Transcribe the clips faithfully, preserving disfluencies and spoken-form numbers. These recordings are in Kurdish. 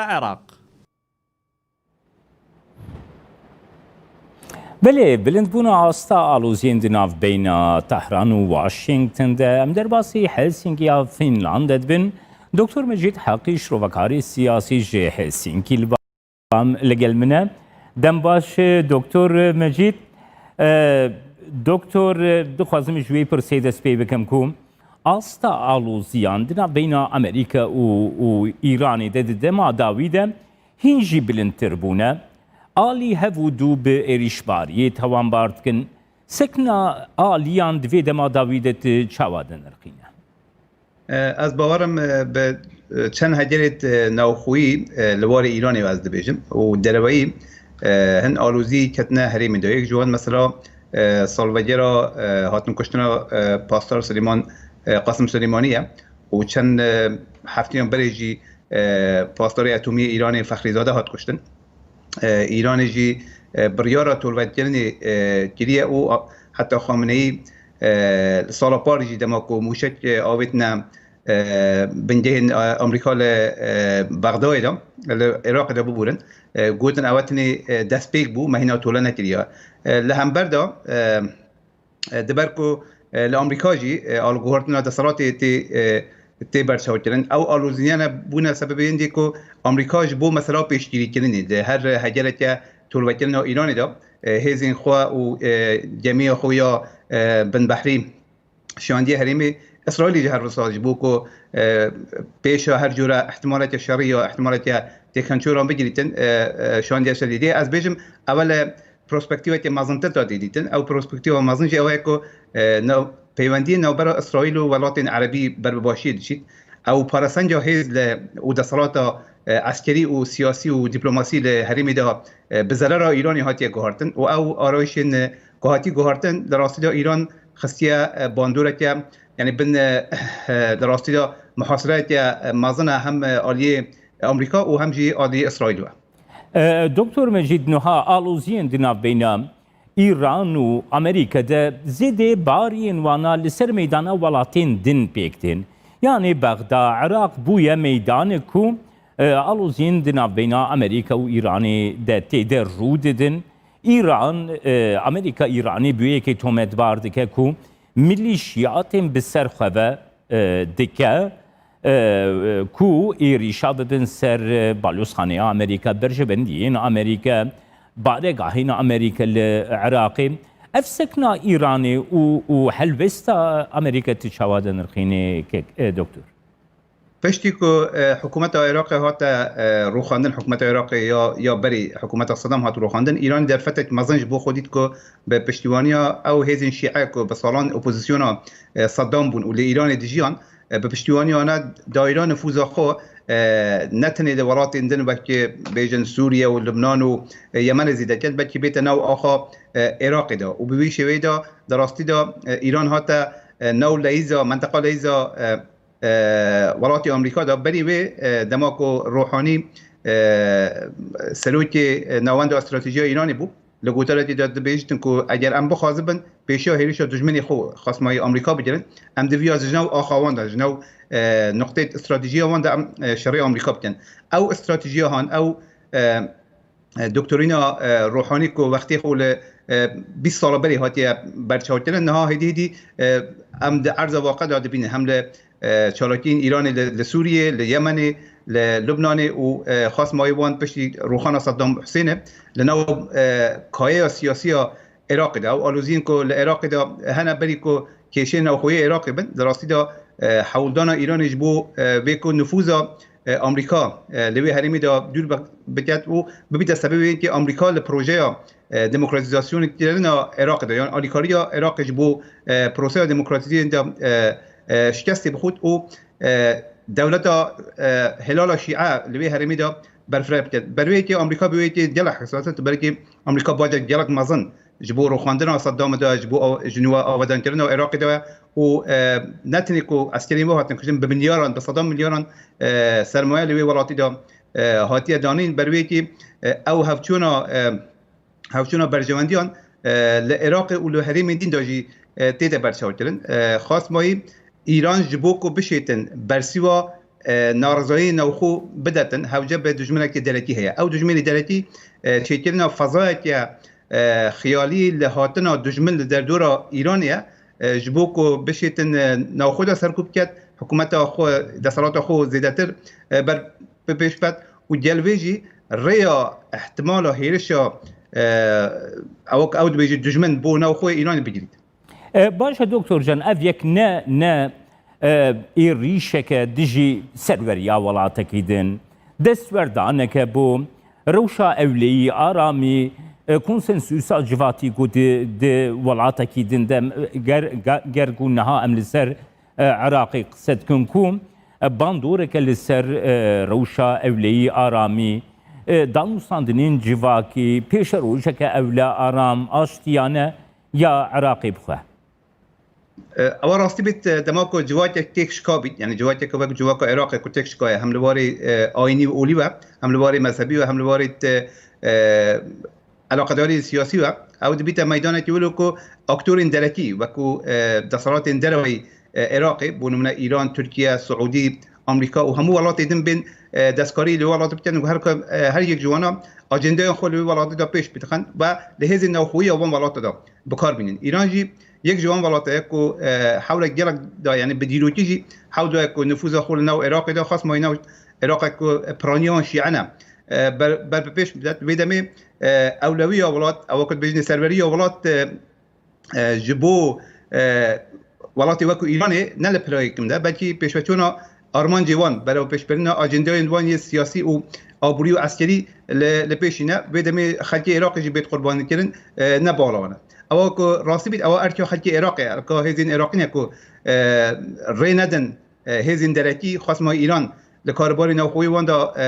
Iraq. Belê, bilindbûna asta aloziyên di navbeyna Tehran û Washington de, em derbasî Helsinki ya Fînlande dibin. Doktor Mecîd Heqî, şrovekarê siyasî ji Helsinki li ba-, li gel min e. Dem baş, Doktor Mecîd. E, Doktor, dixwazim ji wê pirsê dest pê bikim ku asta aloziyan di navbeyna Amerîka û, û Îranê de di dema dawî de hîn jî bilindtir bûne. Alî hev û dû bi êrîşbariyê tawanbar dikin. Sekna aliyan di vê dema dawî de tu çawa dinirxîne? E, ez bawerim, e, bi, e, çend hegerê, e, navxweyî, e, li warê Îranê ez dibêjim û dereweyî, e, hin alozî ketine herêmê de. Yek ji wan mesela, e, salvegera, e, hatin kuştina, e, Pastor Silêman, e, Qasim Silêmanî ye û çend, e, heftiyan berê jî, e, pastorê etomî yê Îranê Fexrîzade hat kuştin. E, Îranê jî, e, biryara tolvekirinê, e, kiriye û a-, heta Xameneyî, e, li sala parê jî dema ku mûşek, e, avêtine, e, bingehên, e, Amerîka li, e, Bexdayê de, li Iraqê de bibûrin, e, gotin ewe tenê, e, destpêk bû, me hîna tole nekiriye. E, li hember de, e, E, diber ku, e, li Amerîka jî, e, alguhartina desthilatê tê, e, tê berçavkirin. Ew aloziyane bûne sebebê hindê ku Amerîka ji bo mesela pêşgirîkirinê di her hegereke tolvekirina Îranê de, e, hêzên xwe û, e, gemiya xwe ya, e, binbehrî şandiye herêmê Îsraîlê jî her wisa ji bo ku, e, pêşa her cure ihtimaleke şerî ya ihtimaleke têkçekoşan bigirîtin, e, e, şandiye şerî. Lê ez bêjim, ewe li prospektîveke mezintir de tê dîtin. Ew prospektîva mezin jî ew ye ku, e, nav-, peywendiyên navbera Îsraîl û welatên erebî ber bi başiyê diçît. Ew parasenca hêz li û desthilata, e, eskerî û siyasî û dîplomasî li herêmê de, e, bi zerera Îranê hatiye guhartin û ew arayîşên, e, ku hatî guhartin li rastî de Îran xistiye, e, bandoreke, yanî bin, e, e, li rastî de muhasireyeke, e, mezin e hem, e, aliyê Amerîka û hem jî aliyê Îsraîl we. E, Doktor Mecîd, niha aloziyên di navbeyna Îran û Amerîka de zêdê bariyên wana li ser meydana welatên din pêk tên. Yanî Bexda, Iraq bûye meydanek ku, e, aloziyên di navbeyna Amerîka û Îranê de tê de rû didin. Îran, e, Amerîka Îranê bi wê yekê tometbar dike ku milîşiyatên bi ser xwe ve, e, dike, e, ku êrîşa bibin ser, e, balyozxaneya Amerîka, berjewendiyên Amerîka, baregahên Amerîka li Iraqê. Ev sekna Îranê û, û helwesta Amerîka tu çawa dinirxînî, kek, e, doktor? Piştî ku, e, hikûmeta Iraqê hate, e, rûxandin, hikûmeta Iraqê ya, ya berî hikûmeta Saddam hat rûxandin, Îranê derfetek mezin ji bo xwe dît ku bi piştîwaniya ew hêzên şîe ku bi salan opozisyona, e, Saddam bûn û li Îranê dijiyan, e, bi piştîwaniya wana dayîra nifûza xwe, e, ne tenê li welatên din wekî bêjin Sûriye û Lubnan û, e, Yemenê zêde ket, belkî bête nav axa, e, Iraqê de û bi wî şêweyê de di rastî de, e, Îran hate, e, nav leyîza, menteqa leyîza, e, e, welatê Amerîka de. Berî wê, e, dema ku Ruhanî, e, serokê, e, Navenda Stratejiya Îranê bû, li gotarekê de dibêjtin ku eger em bixwazibin pêşiya hêrişa dijminê xwe, xasmayî Amerîka, bigirin, em diviya ji nav axa wan de, ji nav, e, nuqtê stratejiya wan de em, e, şerê Amerîka bikin. Ew stratejiya han, ew, e, e, doktorîna, e, Ruhanî ku wextê xwe li, e, bîst sala berê hatiye berçavkirin, niha hêdî hêdî, e, em di erza waqe de dibînin, hem li, e, çalakiyên Îranê li, li Sûriyê, li Yemenê, li Lubnanê û, e, xasmayî wan piştî rûxana Saddam Husênê li nav, e, kayeya siyasiya Iraqê de. Ew aloziyên ku li Iraqê de hene berî ku kêşeyên navxweyî Iraqê bin, di rastî de, e, hewldana Îranê ji bo, e, vê ku nifûza, e, Amerîka, e, li wê herêmê de dûr bi-, biket û bibîte sebebê wê yekê Amerîka li projeya, e, demokratîzasyonê kirina Iraqê de, yan alîkariya Iraqê ji bo, e, proseya demokratîzeyê de, e, e, şikestê bixwit û, e, dewleta, e, Hilala Şîe li wê herêmê de berfireh biket. Ber wê yekê Amerîka bi wê yekê gelek hesas e, tu belkî Amerîka bacek gelek mezin ji bo rûxandina Saddamê de, ji bo av-, ji nû ve avadankirina Iraqê de û, e, ne tenê ku eskerên wê hatin kuştin, bi milyaran, bi sedan milyaran, e, sermaye li wê welatî de, e, hatiye danîn. Ber wê yekê, e, ew hevçûna, e, hevçûna berjewendiyan, e, li Iraqê û li herêmên din de jî, e, tê de berçavkirin. E, xasmayî Îran ji bo ku bişêtin bersîva, e, narizayî navxwe bidetin, hewce bi dijminekî derekî heye. Ew dijminî derekî, e, çêkirina fezayeke, e, xiyalî li hatina dijmin li derdora Îranê ye, e, ji bo ku bişêtin, e, navxwe de serkûb biket, hikûmeta xwe, desthilata xwe zêdetir, e, ber bi pêş bet û gel vê jî rêya ihtimala hêrişa, e, ew, ew dibêje dijmin bo navxwe Îranê bigirît. E, baş e, Doktor Can, ev yek ne, ne, e, êrîşeke dijî serweriya welatekî din, destwerdaneke bo rewşa ewleyî, aramî, e, konsensusa civatî ku di, di welatekî din de, e, ger, ga-, ger ku niha em li ser, e, Iraqê qise dikin ku, e, bandoreke li ser, e, rewşa ewleyî, aramî, e, danûstandinên civakî, pêşerojeke ewle, aram, aştiyane ya Iraqê bixwe. E, ewa rastî bît, e, dema ku civakek têk şika bît, yani civakek wek civaka Iraqê ku têk şikaye, hem li warê, e, ayînî û olî we, hem li warê mezhebî we, hem li warê te, e, eleqedarî siyasî we, ew dibîte meydanekî wilo ku aktorên derekî, wekû, e, desthilatên dereweyî, e, Iraqê, bo nimûne Îran, Tirkiye, Siûdî, Amerîka û hemû welatê din bên, e, destkarî li welat bikin û her ku, e, her yek ji wana acendeyan xwe li wê welatê de pêş bidixin ve li hêzên navxweyî ya wan welata de bi kar bînin. Îran jî yek ji wan welata ye ku, e, hewlek gelek da, yani bi dîrokî jî hewl daye ku nifûza xwe li nav Iraqê de, xas mayî nav Iraqek ku piraniya wan şîe ne, e, ber, ber bi pêş bidet. Vê demê, e, ewlewiya welat, ewa ku dibêjin serweriya welat, e, e, ji bo, e, welatê wekû Îranê ne li pira yekim de, belkî pêşveçûna armancê wan, berevpêşbirina ajendayên wan yê siyasî û aborî û eskerî li, li pêşî ne. Vê demê xelkê Iraqê jî bêt qurbanîkirin, e, ne bala wan e. Ewa ku rastî bît, ewa erka xelkê Iraqê, erka hêzên Iraqî ne ku, e, rê nedin, e, hêzên derekî, xwest ma Îran li karbarê navxweyî wan de, e,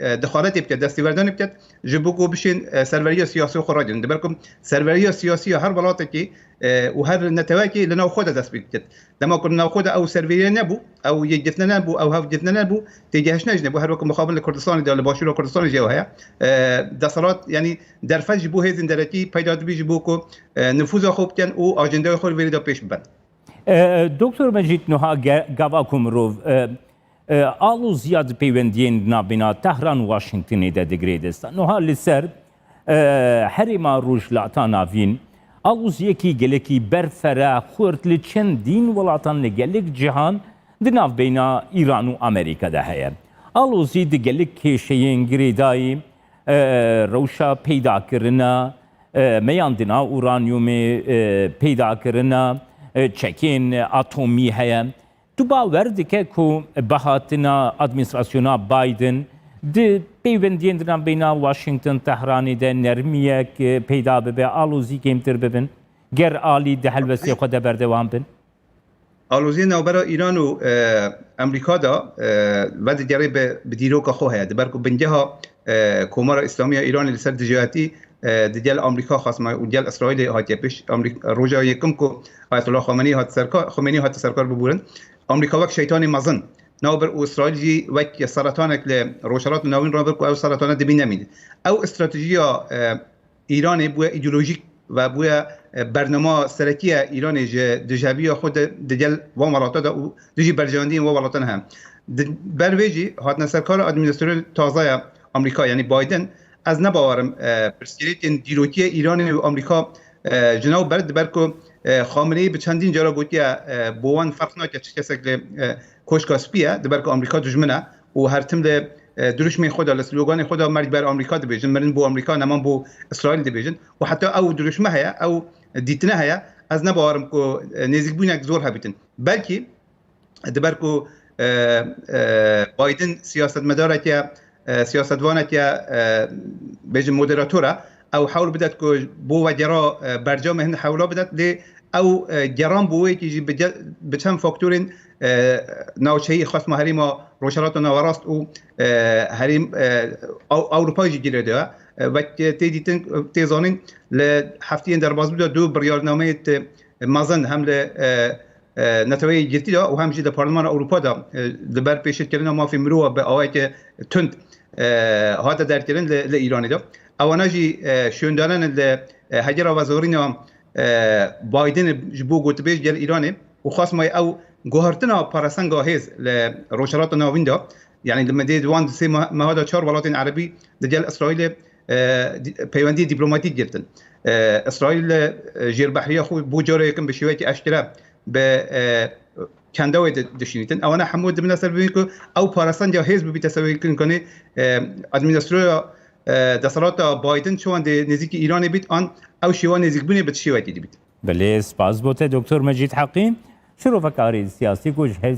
e, dexaletê biket, destêwerdanê biket, ji bo ku bişên, e, serweriya siyasî xwe ragirin. Diber ku serweriya siyasî ya her welatekê, e, û her netewekê li nav xwe de dest pê diket. Dema ku li nav xwe de ew serweriye nebû, ew yekgirtine nebû, ew hevgirtine nebû, têgihiştine jî nebû. Her wekî mixabin li Kurdistanê de, li başûra Kurdistanê jî ew heye. E, desthilat, yanî derfet ji bo hêzên derekî peyda dibî ji bo ku, e, nifûza xwe bikin û ajendaya xwe li vêrê de pêş bibin. E, Doktor Mecîd, niha ge-, gava ku mirov, e, e, aloziya di peywendiyên di navbêna Tehran û Washingtonê de digirê dest. Niha li ser, e, herêma Rojhilata Navîn aloziyekî gelekî berfere xurt li çendîn welatan li gelek cihan di navbêna Îran û Amerîka de heye. Alozî di gelek kêşeyên girêdayî, e, rewşa peydakirina, e, meyandina uranyumê, e, peydakirina, e, çekên atomî heye. Tu bawer dike ku bi hatina administrasyona Biden di peywendiyên di navbeyna Washington Tehranê de nermiyek, e, peyda bibe, alozî kêmtir bibin, ger alî di helwestê xwe de berdewam bin? Aloziyê navbera Îran û, e, Amerîka de, e, vedigere bi, bi dîroka xwe heye. Diber ku bingeha, e, Komara Îslamî ya Îranê li ser dijayetî, e, di gel Amerîka xasma û gel Îsraîlê hatiye pêş. Amerîk-, roja yekim ku Ayetullah Xamenî hat serkar, Xamenî hate serkar bibûrin, Amerîka wek şeytanê mezin navber û Îsraîl jî wek seretanek li Rojhilat û Navîn re bir ku ew seretane dibî nemîne. Ew stratejiya, e, Îranê bûye îdeolojîk ve bûye, e, bernama serekî ye Îranê ji dijheviya xwe de digel van welata de û dijî berjewendiyên van welatan heye. Di ber vê jî hatine serkara administrasyona taze ya Amerîka, yanî Biden, ez ne bawerim, e, pirsgirêkên dîrokî yê Îranê û Amerîka, e, ji nav ber, diber ku, e, Xameneî bi çendîn cara gotiye, e, bo wan ferq nake çi kesek li, e, Koşka Spî ye, diber ku Amerîka dijmin e û her tim li, e, dirûşmên xwe de, li sloganê xwe de merg ber Amerîka dibêjin, mirin bo Amerîka, neman bo Îsraîl dibêjin û heta ew dirûşme heye, ew dîtine heye, ez ne bawerim ku, e, nêzîkbûnek zor hebîtin. Belkî diber ku, e, e, Biden siyasetmedareke, e, siyasetvaneke, e, bêjin moderator e, ew hewl bidet ku bo vegera, e, bercamê hin hewla bidet, lê ew, e, geran bo wê yekî jî bi ge-, bi çend faktorên, e, navçeyî, xasma herêma Rojhilata Naverast û, e, herêm, e, Ew-, Ewropa jî girê de ye. E, wek tê dîtin, tê zanîn, li heftiyên derbasbû de du biryarnameyê te mezin hem li, e, e, Neteweyê Yekgirtî de û hem jî li Parlemana Ewropa de, e, li ber pêşêtkirina mafê mirova bi awayeke tund, e, hate derkirin li, li Îranê de. Ewana jî, e, şûndanan li, e, hegera vazorîna, e, Bidenê ji bo gotibêj gel Îranê, û xwest maye ew guhertina parastenga hêz li Rojhilata Navîn de, yanî li medê di wan sê meh-, meha de çar welatên erebî di gel Îsraîlê, e, di-, peywendiyê dîplomatîk girtin. E, Îsraîl, e, jêrbehriya xwe bû cara yekim bi şêwekî eşkere bi, e, kende wê di-, dişînîtin. Ewana hemû dimine ser bibînin ku ew parastenca hêz bibîte ser wê kirinkanê, e, administroya, e, desthilata Biden çiwan dê nêzîkî Îranê bît, an ew şêwa nêzîkbûnê bi şêwekî dibît. Belê, spas bo te, Doktor Mecîd Heqî. Şirovekarê siyasî ku ji hev